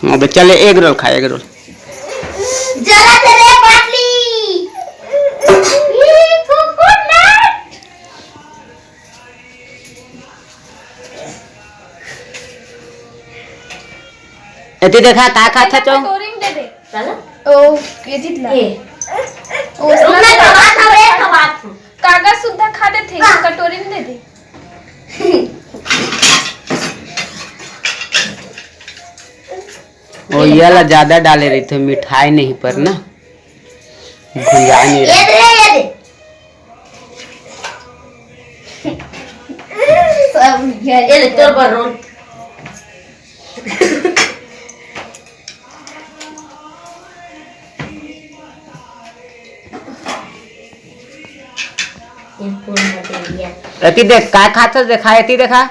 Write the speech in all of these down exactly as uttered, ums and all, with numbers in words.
हाँ, तो चले, एग रोल खा, एग रोल। जरा तेरे बाटली। ई कुकुर ना। एती देखा, का खात हस? कटोरी में दे दे। ओ, ये जितना। ए। ओ, रुक ना, खवात हँव रे, खवात हँव। कागज सुद्धा खा देथे, कटोरी में दे दे। ओ, ये ला ज्यादा डाले रहिथे, मिठाई नहीं पर ना, भुंजाय नहीं ये रहिथे। दे, ये दे। सब ये ले, तोर बर रोल। एती देख, काय खात हस, देखा, एती देखा।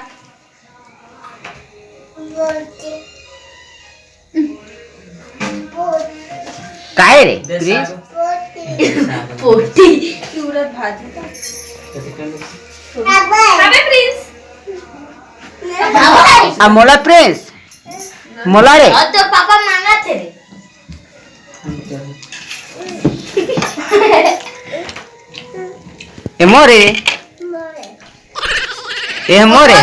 काय रे, प्रिंस? पोटी। सूरत भाजी का। अबे प्रिंस। आ मोला प्रिंस, मोला रे। और तो पापा मांगा थे रे। ए मोरे। ए मोरे।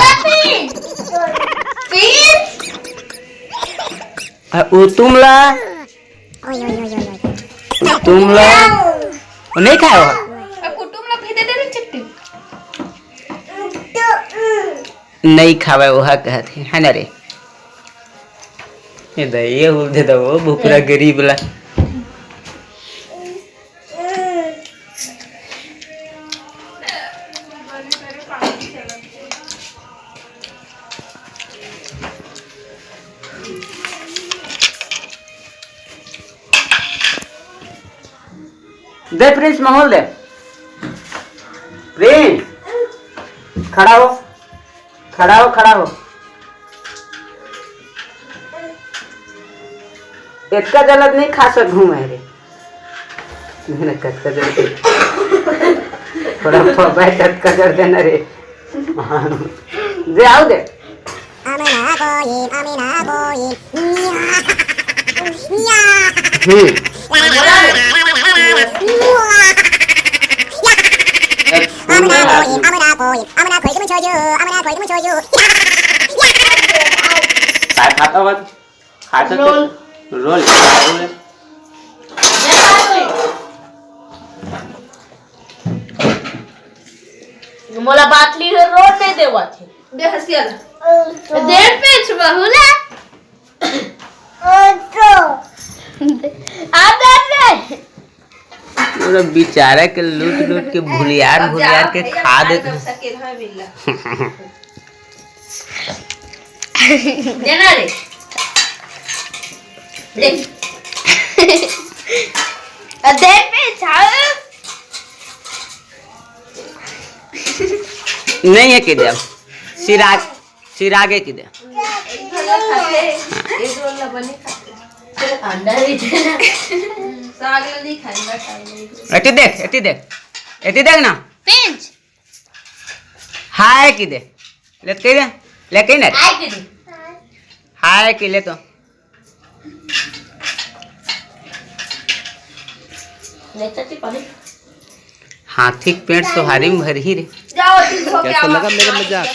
आ, उ तुमला। तुमला। ओ नहीं खाए हो? आ, कुटुम ला भी दे दे रे चिट्टी। नहीं खावे, ओहा कहत हे, है ना रे? ये दे, ये हुल दे दो, वो भुखड़ा गरीब ला। दे प्रिंस, माहौल दे। प्रिंस, खड़ा हो, खड़ा हो, खड़ा हो। एतका जलद नहीं खा सकहूँ मैं रे। मेहनत कतका जड़ दे। थोड़ा पबाय कतका जड़ देना रे। दे, आओ दे। हम्म। काय खाता हस? खाता रोल। रोल। मोला बाटली हे, रोल नहीं देवत हे। दे हसिया ला। दे पेंच बहुला। आ दे दे। पूरा बेचारा के लूट लूट के भुलियार अब भुलियार जाओ के भैया, खा खाने देत। का सकेला है बिल्ला। देना रे। देख। आ, दे पेंच। नहीं है कि दे। सिराग, सिरागे की दे। एक झन ला खाथे, एक झन ला बने खाथे। अंडा भी देना। साग ला नहीं खाएगा, साग नहीं। एती देख, एती देख। एती देख ना। पेंच। हाय की दे। ले कही दे। ले कही ना। हाय की दे। हाय की ले तो। ले चाची पानी। हाथी के पेट सोहारी में भरही रे। जाओ, ठीक हो गया। कैसा लगा मेरा मजाक?